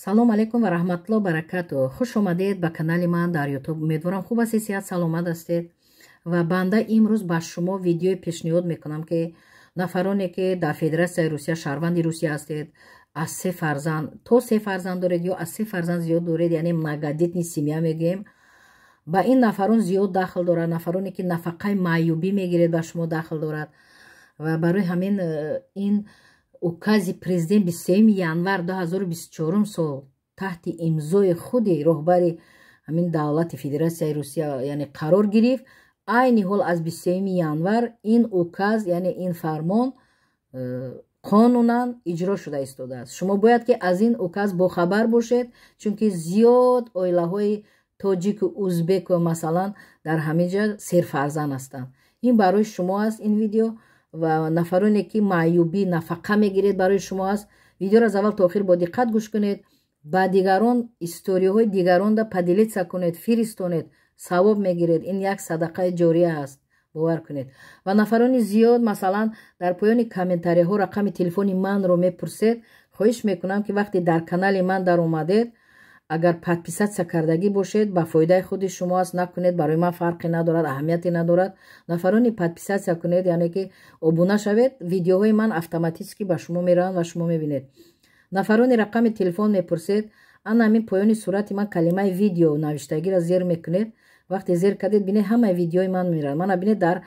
Салом алейкум ва раҳматулло баракату. Хуш омадед ба канали ман дар Ютуб. Умедворам, хуб ҳастед, сиҳат саломат ҳастед. Ва банда имрӯз ба шумо видеое пешниҳод мекунам, ки нафароне, ки дар Федератсияи Русия, шаҳрванди Русия ҳастед, аз се фарзанд то се фарзанд доред ё аз се фарзанд зиёд доред, яъне многодетный семья мегӯем, ба ин нафарон зиёд дахл дорад. Нафароне, ки нафақаи маъюбӣ мегиред, ба шумо дахл дорад. Ва барои ҳамин ин укази президент 23 январ 2024 сол таҳти имзои худи роҳбари ҳамин давлати Федератсияи Русия, яъне, қарор гирифт. Айни ҳол аз 23 январ ин указ, яъне ин фармон, қонунан иҷро шуда истодааст. Шумо бояд ки аз ин указ бохабар бошед, чунки зиёд оилаҳои тоҷику узбеку, масалан, дар ҳамин ҷа серфарзанд ҳастанд. Ин барои шумо аст ин видео. Ва нафароне, ки маъюбӣ нафақа мегиред, барои шумо аст. Видеоро аз аввал то охир бо диққат гӯш кунед, ба дигарон, историяҳои дигаронда поделиться кунед, фиристонед, савоб мегиред. Ин як садақаи ҷория аст, бовар кунед. Ва нафарони зиёд, масалан, дар поёни комментарияҳо рақами телефони манро мепурсед. Хоҳиш мекунам, ки вақте дар канали ман даромадед, агар подписаться кардагӣ бошед, ба фоидаи худи шумо аст, накунед, барои ман фарқе надорад, аҳамияте надорад. Нафарони подписаться кунед, яъне ки обуна шавед, видеоҳои ман автоматически ба шумо мераванд ва шумо мебинед. Нафарони рақами телефон мепурсед, ана ҳамин поёни сурати ман калимаи «видео» навиштагиро зер мекунед. Вақте зер кардед, бинед, ҳамаи видеои ман меравад. Мана бинед, дар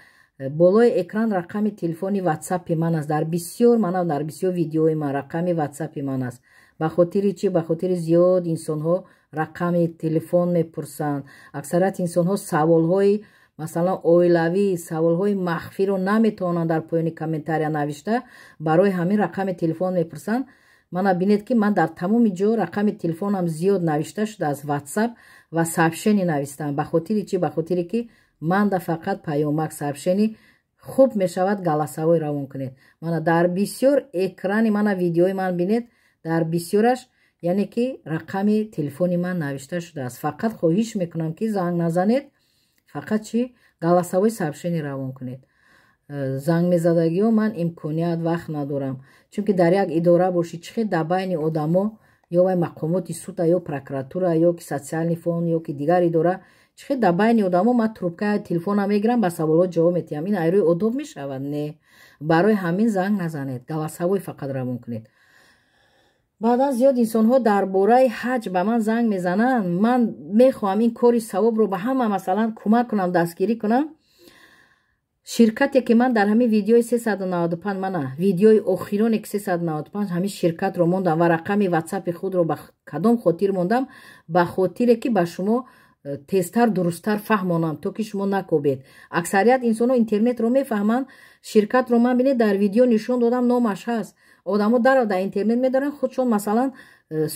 болои экран рақами телефони Ватсапи ман аст. Дар бисёр, мана, дар бисёр видеои ман рақами Ватсапи ман аст. Ба хотири чӣ? Ба хотири зиёд инсонҳо рақами телефон мепурсанд. Аксарияти инсонҳо саволҳои, масалан, оилавӣ, саволҳои махфиро наметавонанд дар поёни комментария навишта, барои ҳамин рақами телефон мепурсанд. Мана бинед, ки ман дар тамоми ҷо рақами телефонам зиёд навишта шудааст, Ватсап ва сообщение навистам. Ба хотири чӣ? Ба хотире ки манда фақат паёмак, сообщение хуб мешавад, голосовой равон кунед. Мана дар бисёр экрани мана видеои ман бинед, дар бисёраш, яъне ки, рақами телефони ман навишта шудааст. Фақат хоҳиш мекунам, ки занг назанед, фақат чӣ, голосовой сообщение равон кунед. Занг мезадагиҳо, ман имконият, вақт надорам, чунки дар як идора бошӣ, чӣ хел дар байни одамо, ё вай мақомоти суда, ё прокуратура, ё ки социальный фонд, ё ки дигар идора, чӣ хел дар байни одамо ман трубкаи телефона мегирам, ба саволҳо ҷавоб метиҳам? Ин айрӯи одоб мешавад? Не. Барои ҳамин занг назанед, голосовой фақат равон кунед. Баъдан зиёд инсонҳо дар бораи ҳаҷ ба ман занг мезананд. Ман мехоҳам ин кори савобро ба ҳама, масалан, кӯмак кунам, дастгирӣ кунам. Ширкате, ки ман дар ҳамин видеои 395, мана видеои охироне ки 395, ҳамин ширкатро мондам ва рақами Ватсапи худро ба кадом хотир мондам? Ба хотире ки ба шумо тезтар, дурусттар фаҳмонам, то ки шумо накобед. Аксарият инсонҳо интернетро мефаҳманд. Ширкатро ман, бинед, дар видео нишон додам, номаш ҳаст. Одамо дар интернет медоранд, худшон, масалан,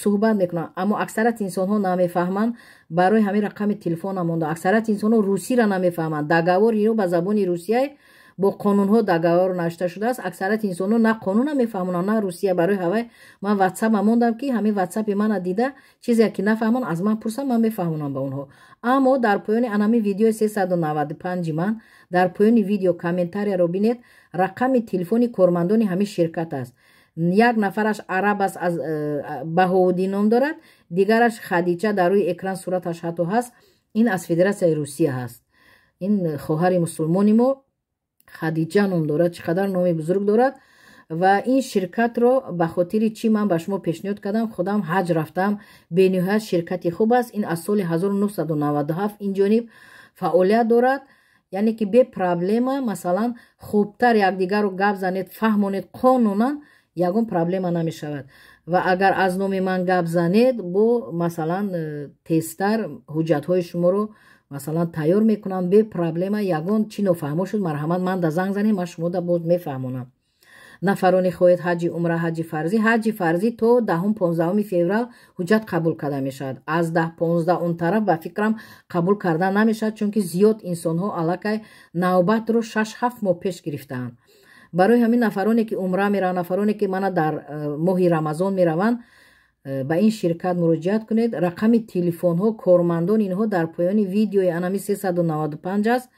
суҳбат мекунанд, аммо аксарияти инсонҳо намефаҳманд. Барои ҳамин рақами телефона монда. Аксарияти инсонҳо русиро намефаҳманд. Договор ино ба забони русия, бо қонунҳо договор навишта шудааст. Аксарияти инсонҳо на қонуна мефаҳмонанд, на русия. Барои ҳавай ман Ватсапа мондам, ки ҳамин Ватсапи мана дида, чизе ки нафаҳманд, аз ман пурсанд, ман мефаҳмонам ба онҳо. Аммо дар поёни анами видеои 395 ман, дар поёни видео комментарияро бинед, рақами телефони кормандони ҳамин ширкат аст. Як нафараш араб аст, аз Баҳоуддин ном дорад, дигараш Хадича, дар рӯи экран сураташ ҳатто ҳаст. Ин аз Федератсияи Русия ҳаст. Ин хоҳари мусулмони мо Хадиҷа ном дорад, чӣ қадар номи бузург дорад. Ва ин ширкатро ба хотири чӣ ман ба шумо пешниҳод кардам? Худам ҳаҷ рафтам, бениҳоят ширкати хуб аст. Ин аз соли 1997 ин ҷониб фаъолият дорад, яъне ки бе проблема, масалан, хубтар якдигарро гап занед, фаҳмонед, қонунан ягон проблема намешавад. Ва агар аз номи ман гап занед, бо, масалан, тезтар ҳуҷҷатҳои шуморо, масалан, тайёр мекунам бе проблема. Ягон чӣ нофаҳмо шуд, марҳамат, ман да занг занед, ман шумо да боз мефаҳмонам. Нафароне хоҳед ҳаҷи умра, ҳаҷи фарзӣ, ҳаҷи фарзӣ то 10-15 феврал ҳуҷҷат қабул карда мешавад. Аз 10-15 он тараф, ба фикрам, қабул карда намешавад, чунки зиёд инсонҳо аллакай навбатро 6-7 моҳ пеш гирифтаанд. Барои ҳамин нафароне, ки умра мераванд, нафароне, ки мана дар моҳи Рамазон мераванд, ба ин ширкат муроҷиат кунед. Рақами телефонҳо кормандони инҳо дар поёни видеои анами 395 аст.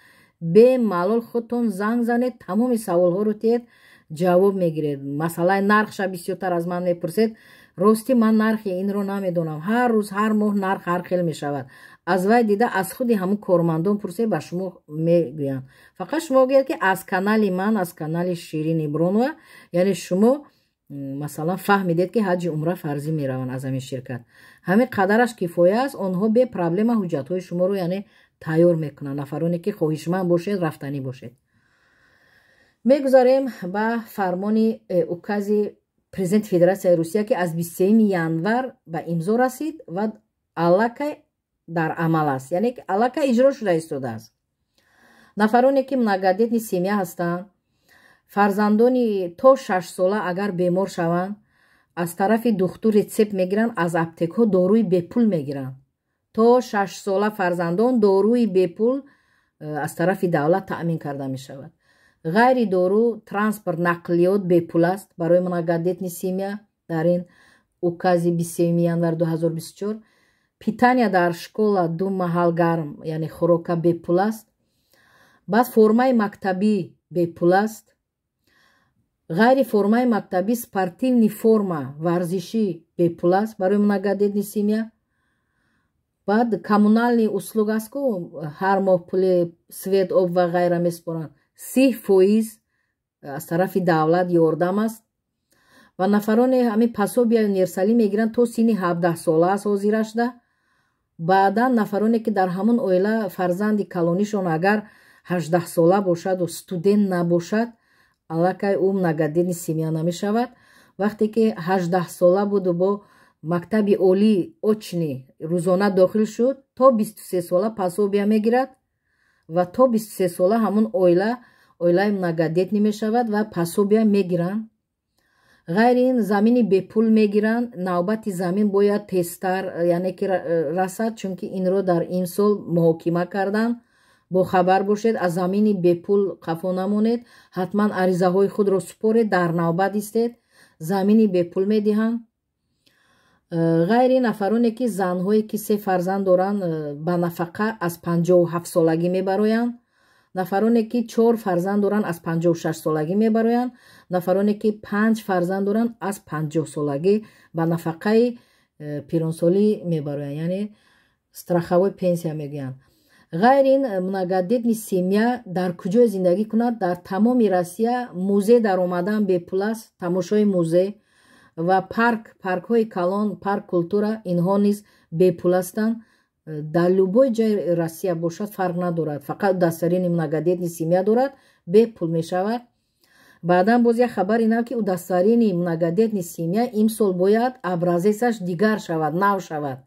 Бемалол худтон занг занед, тамоми саволҳоро тиҳед, ҷавоб мегиред. Масъалаи нархша бисёртар аз ман мепурсед. Ростӣ, ман нархи инро намедонам. Ҳар рӯз, ҳар моҳ нарх ҳар хел мешавад. Аз вай дида, аз худи ҳамун кормандон пурсед, ба шумо мегӯянд. Фақат шумо гӯяд, ки аз канали ман, аз канали Ширин Ибронова, яъне шумо, масалан, фаҳмидед, ки ҳаҷи умра фарзӣ мераванд аз ҳамин ширкат. Ҳамин қадараш кифоя аст. Онҳо бепроблема ҳуҷҷатҳои шуморо, яъне, тайёр мекунанд. Нафароне ки хоҳишманд бошед, рафтанӣ бошед. Мегузарем ба фармони укази президенти Федератсияи Русия, ки аз 23 январ ба имзо расид ва аллакай дар амал аст, яъне аллакай иҷро шуда истодааст. Нафароне ки многодетный семья ҳастанд, фарзандони то 6 сола агар бемор шаванд, аз тарафи духтур рецепт мегиранд, аз аптекҳо доруи бепул мегиранд. То 6 сола фарзандон доруи бепул аз тарафи давлат таъмин карда мешавад. Ғайри дору, транспорт, нақлиёт бепул аст барои многодетный семья дар ин укази 23 январ 2024. Питания дар школа ду маҳал гарм, яъне хӯрока, бепул аст. Баъд формаи мактабӣ бепул аст. Ғайри формаи мактабӣ, спортивный форма, варзишӣ бепул аст барои многодетный семья. Баъд коммунальный услуг аст ку, ҳар моҳ пули свет, об ва ғайра месупоранд, 30% аз тарафи давлат ёрдам аст. Ва нафароне ҳамин пособияи универсалӣ мегиранд, то синни 17 сола аст ҳозира шуда. Баъдан нафароне ки дар ҳамон оила фарзанди калонишон агар 18 сола бошаду студент набошад, аллакай ӯ многодетный семья намешавад. Вақте ки 18 сола буду бо мактаби олӣ очный, рӯзона дохил шуд, то 23 сола пособия мегирад ва то 23 сола ҳамон оила оилаи многодетный мешавад ва пособия мегиранд. Ғайри ин, замини бепул мегиранд. Навбати замин бояд тезтар, яъне ки, расад, чунки инро дар ин сол муҳокима карданд. Бохабар бошед, аз замини бепул қафо намонед, ҳатман аризаҳои худро супоред, дар навбат истед, замини бепул медиҳанд. Ғайри нафароне ки занҳое ки се фарзанд доранд, ба нафақа аз 57 солагӣ мебароянд. Нафароне ки чор фарзанд доранд, аз 56 солагӣ мебароянд. Нафароне ки панҷ фарзанд доранд, аз 50 солагӣ ба нафақаи пиронсолӣ мебароянд, яъне страховой пенсия мегӯянд. Ғайри ин, многодетный семья дар куҷое зиндагӣ кунад, дар тамоми Россия музей даромадан бепул аст, тамошои музей ва парк, паркҳои калон, парк культура, инҳо низ бепул ҳастанд. Дар любой ҷои Россия бошад, фарқ надорад, фақат удостоверение многодетный семья дорад, бепул мешавад. Баъдан боз як хабари нав, ки удостоверение многодетный семья имсол бояд образецаш дигар шавад, нав шавад.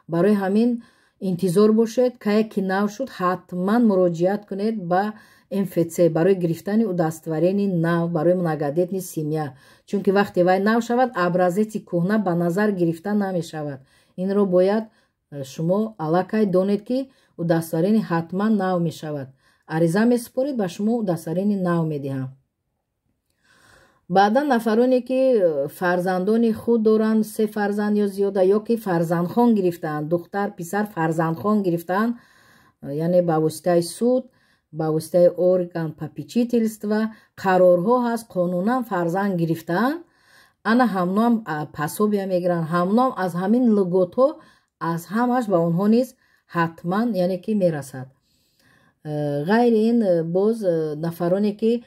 Барои ҳамин интизор бошед, кае ки нав шуд, ҳатман муроҷиат кунед ба МФЦ барои гирифтани удостоверение нав барои многодетный семья, чунки вақте вай нав шавад, образеци кӯҳна ба назар гирифта намешавад. Инро бояд шумо аллакай донед, ки удостоверение ҳатман нав мешавад. Ариза месупоред, ба шумо удостоверение нав медиҳам. Баъдан нафароне ки фарзандони худ доранд, се фарзанд ё зиёда, ё ки фарзандхон гирифтаанд, духтар, писар фарзандхон гирифтаанд, яъне ба воситаи суд, ба воситаи орган попечительства, қарорҳо ҳаст, қонунан фарзанд гирифтаанд, ана ҳамноам пособия мегиранд, ҳамноам аз ҳамин льготҳо, аз ҳамаш ба онҳо низ ҳатман, яъне ки, мерасад. Ғайри ин, боз нафароне ки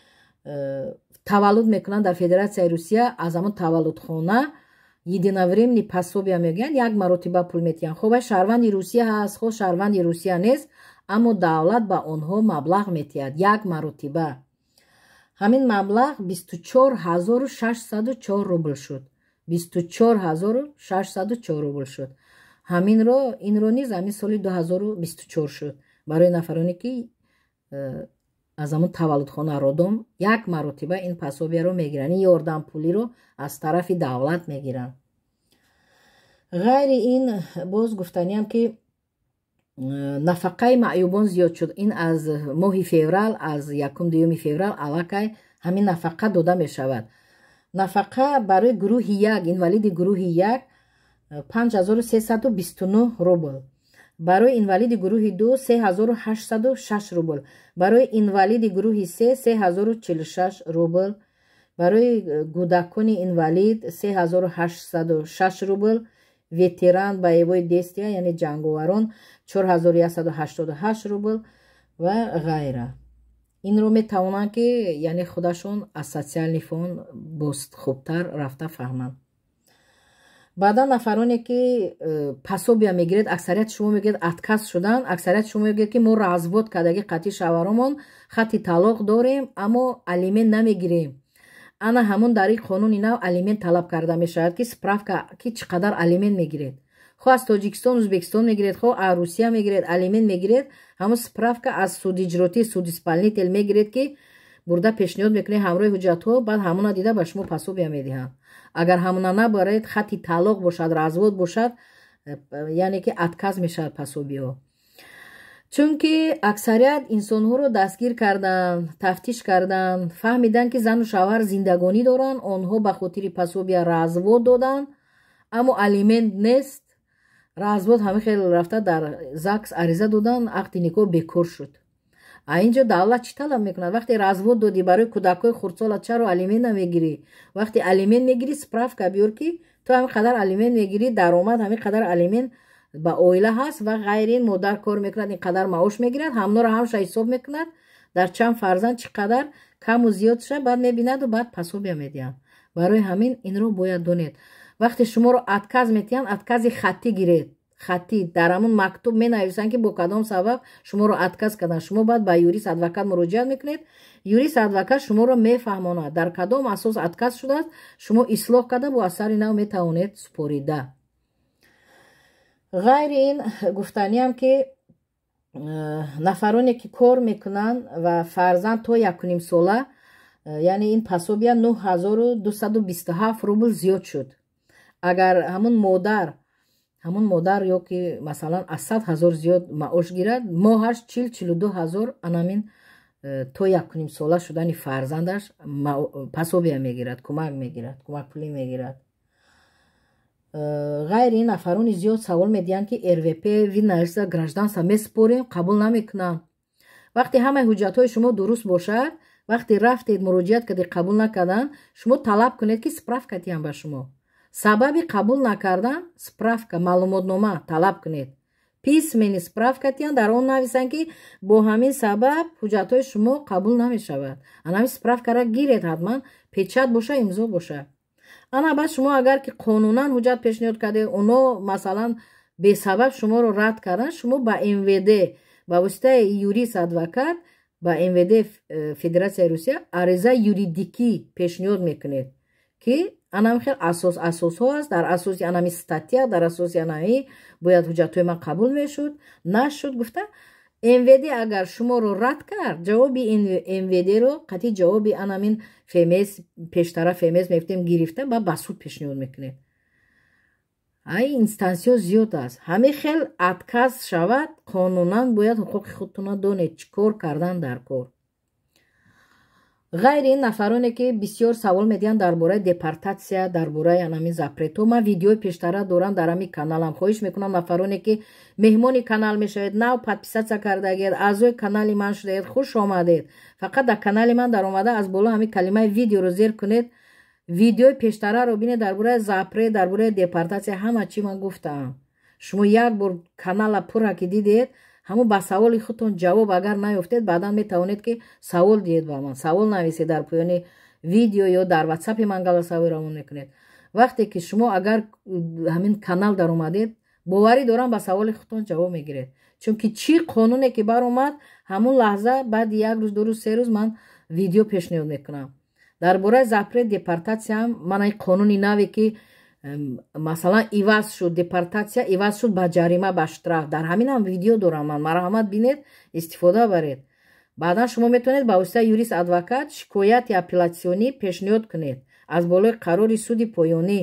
таваллуд мекунанд дар Федератсияи Русия, аз ҳамон таваллудхона единовременный пособия мегӯянд, як маротиба пул метиҳанд. Хоб, вай шаҳрванди Русия ҳаст, хо шаҳрванди Русия нест, аммо давлат ба онҳо маблағ метиҳад як маротиба. Ҳамин маблағ 24 604 рубл шуд, 24 604 рубл шуд. Ҳаминро, инро низ ҳамин соли 2024 шуд барои нафароне ки аз ҳамон таваллудхона, роддом, як маротиба ин пособияро мегиранд, ин ёрдампулиро аз тарафи давлат мегиранд. Ғайри ин, боз гуфтаниам, ки нафақаи маъюбон зиёд шуд. Ин аз моҳи феврал, аз 1-2 феврал аллакай ҳамин нафақа дода мешавад. Нафақа барои гурӯҳи як, инвалиди гурӯҳи як, 5329 рубл, барои инвалиди гурӯҳи ду 3806 рубл, барои инвалиди гурӯҳи се 3046 рубл, барои инвалиди гурӯҳи чор 38 Барои кӯдакони инвалид 3806 рубл, ветеран боевой действия, яъне ҷанговарон, 4188 рубл ва ғайра. Инро метавонанд, ки яъне худашон аз социальный фонд боз хубтар рафта фаҳманд. Баъдан нафароне ки пособия мегиред, аксарияти шумо мегӯяд, отказ шудан. Аксарияти шумо мегӯяд, ки мо развод кардаги, қатъи шавҳаромон, хати талоқ дорем, аммо алимент намегирем. Ана ҳамон дар ин қонуни нав алимент талаб карда мешавад, ки справка, ки чӣ қадар алимент мегиред. Хо аз Тоҷикистон, Ӯзбекистон мегиред, хо аз Русия мегиред, алимент мегиред, ҳамон справка аз судиҷротӣ, судисполнитель мегиред, ки бурда пешниҳод мекунед ҳамроҳи ҳуҷҷатҳо. Баъд ҳамона дида ба шумо пособия медиҳанд. Агар ҳамона набаред, хати талоқ бошад, развод бошад, яъне ки отказ мешавад пособияҳо. Чунки аксарият инсонҳоро дастгир карданд, тафтиш карданд, фаҳмиданд, ки зану шавҳар зиндагонӣ доранд, онҳо ба хотири пособия развод доданд, аммо алимент нест. Развод ҳамин хел рафта дар ЗАГС ариза доданд, ақди никоҳ бекор шуд. А инҷо давлат чӣ талаб мекунад? Вақте развод додӣ, барои кӯдакҳои хурдсола чаро алимент намегирӣ? Вақте алимент мегирӣ, справка биёр, ки ту ҳамин қадар алимент мегирӣ, даромад ҳамин қадар, алимент ба оила ҳаст ва ғайри ин модар кор мекунад, ин қадар маош мегирад. Ҳамноро ҳамша ҳисоб мекунад, дар чанд фарзанд чӣ қадар каму зиёд ша, баъд мебинаду баъд пособия медиҳанд. Барои ҳамин инро бояд донед. Вақте шуморо отказ метиҳанд, откази хаттӣ гиред. Хаттӣ дар ҳамун мактуб менависанд, ки бо кадом сабаб шуморо отказ карданд. Шумо баъд ба юрист, адвокат муроҷиат мекунед. Юрист, адвокат шуморо мефаҳмонад, дар кадом асос отказ шудааст. Шумо ислоҳ карда, бо асари нав метавонед супорида. Ғайри ин, гуфтаниам, ки нафароне ки кор мекунанд ва фарзанд то 1,5 сола, яъне ин пособия 9227 рубл зиёд шуд. Агар ҳамун модар ё ки масалан аз 100 000 зиёд маош гирад, моҳаш 40-42 ҳазор, анамин то 1,5 сола шудани фарзандаш пособия мегирад, кӯмак мегирад, кӯмакпулӣ мегирад. Ғайри ин, нафарони зиёд савол медиҳанд, ки РВП, вид на жительство, гражданство месупорем, қабул намекунанд. Вақте ҳамаи ҳуҷҷатҳои шумо дуруст бошад, вақте рафтед, муроҷиат кардед, қабул накарданд, шумо талаб кунед, ки справка диҳанд ба шумо сабаби қабул накардан. Справка, маълумотнома талаб кунед, письменный справка диҳанд, дар он нависанд, ки бо ҳамин сабаб ҳуҷҷатҳои шумо қабул намешавад. Ана ҳамин справкара гиред, ҳатман печать боша, имзо боша. Ана баъд шумо агар ки қонунан ҳуҷҷат пешниҳод кардед, оно масалан бесабаб шуморо рад карданд, шумо ба МВД ба воситаи юрист, адвокат ба МВД Федератсияи Русия аризаи юридикӣ пешниҳод мекунед, ки анам хел асосҳо аст, дар асоси анами статья, дар асоси анами бояд ҳуҷҷатҳои ман қабул мешуд, нашуд гуфта. МВД агар шуморо рад кард, ҷавоби МВДро қатъи ҷавоби анамин ФМС, пештара ФМС мегуфтем, гирифта ба суд пешниҳод мекунед. Ай инстансиё зиёд аст. Ҳамин хел отказ шавад, қонунан бояд ҳуқуқи худтона донед, чӣ кор кардан дар кор. Ғайри ин, нафароне ки бисёр савол медиҳанд дар бораи депортатсия, дар бораи анамин запретҳо, ман видеои пештара дорам дар ҳамин каналам. Хоҳиш мекунам, нафароне ки меҳмони канал мешавед, нав подписаться кардагед, аъзои канали ман шудаед, хуш омадед. Фақат дар канали ман даромада, аз боло ҳамин калимаи видеоро зер кунед, видеои пештараро бинед. Дар бораи запрет, дар бораи депортатсия ҳама чӣ ман гуфтаам. Шумо як бор канала пурра ки дидед, ҳамун ба саволи худтон ҷавоб агар наёфтед, баъдан метавонед, ки савол диҳед, ба ман савол нависед дар поёни видео ё дар ватсапи ман голосовой равон мекунед. Вақте ки шумо агар ҳамин канал даромадед, боварӣ дорам, ба саволи худтон ҷавоб мегиред, чунки чӣ қонуне ки баромад, ҳамун лаҳза, баъди як рӯз, 2 рӯз, 3 рӯз ман видео пешниҳод мекунам. Дар бораи запрет депортатсияам, мана қонуни наве ки масалан иваз шуд, депортатсия иваз шуд ба ҷарима, ба штраф, дар ҳаминам видео дорам ман. Марҳамат, бинед, истифода баред. Баъдан шумо метавонед ба воситаи юрист, адвокат шикояти апеллятсионӣ пешниҳод кунед аз болои қарори суди поёнӣ.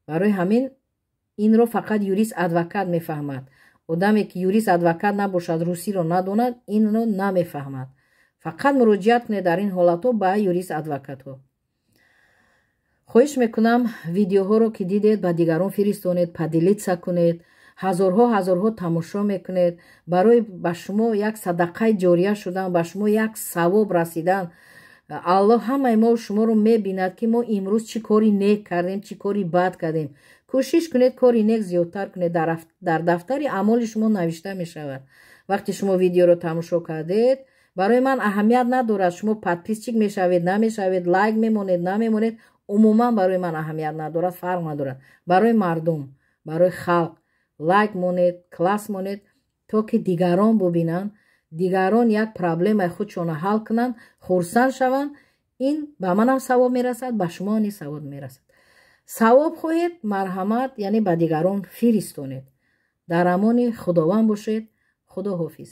Барои ҳамин инро фақат юрист, адвокат мефаҳмад. Одаме ки юрист, адвокат набошад, русиро надонад, инро намефаҳмад. Фақат муроҷиат кунед дар ин ҳолатҳо ба юрист, адвокатҳо. Хоҳиш мекунам, видеоҳоро ки дидед, ба дигарон фиристонед, поделиться кунед. Ҳазорҳо, ҳазорҳо тамошо мекунед. Барои ба шумо як садақаи ҷория шудан, ба шумо як савоб расидан. Аллоҳ ҳамаи мо шуморо мебинад, ки мо имрӯз чӣ кори нек кардем, чӣ кори бад кардем. Кӯшиш кунед, кори нек зиёдтар кунед, дар дафтари аъмоли шумо навишта мешавад. Вақте шумо видеоро тамошо кардед, барои ман аҳамият надорад, шумо подписчик мешавед, намешавед, лайк мемонед, намемонед, умуман барои ман аҳамият надорад, фарқ надорад. Барои мардум, барои халқ лайк монед, класс монед, то ки дигарон бубинанд, дигарон як проблемаи худшонро ҳал кунанд, хурсанд шаванд. Ин ба манам савоб мерасад, ба шумо низ савоб мерасад. Савоб хоҳед, марҳамат, яъне ба дигарон фиристонед. Дар амони Худованд бошед. Худо ҳофиз.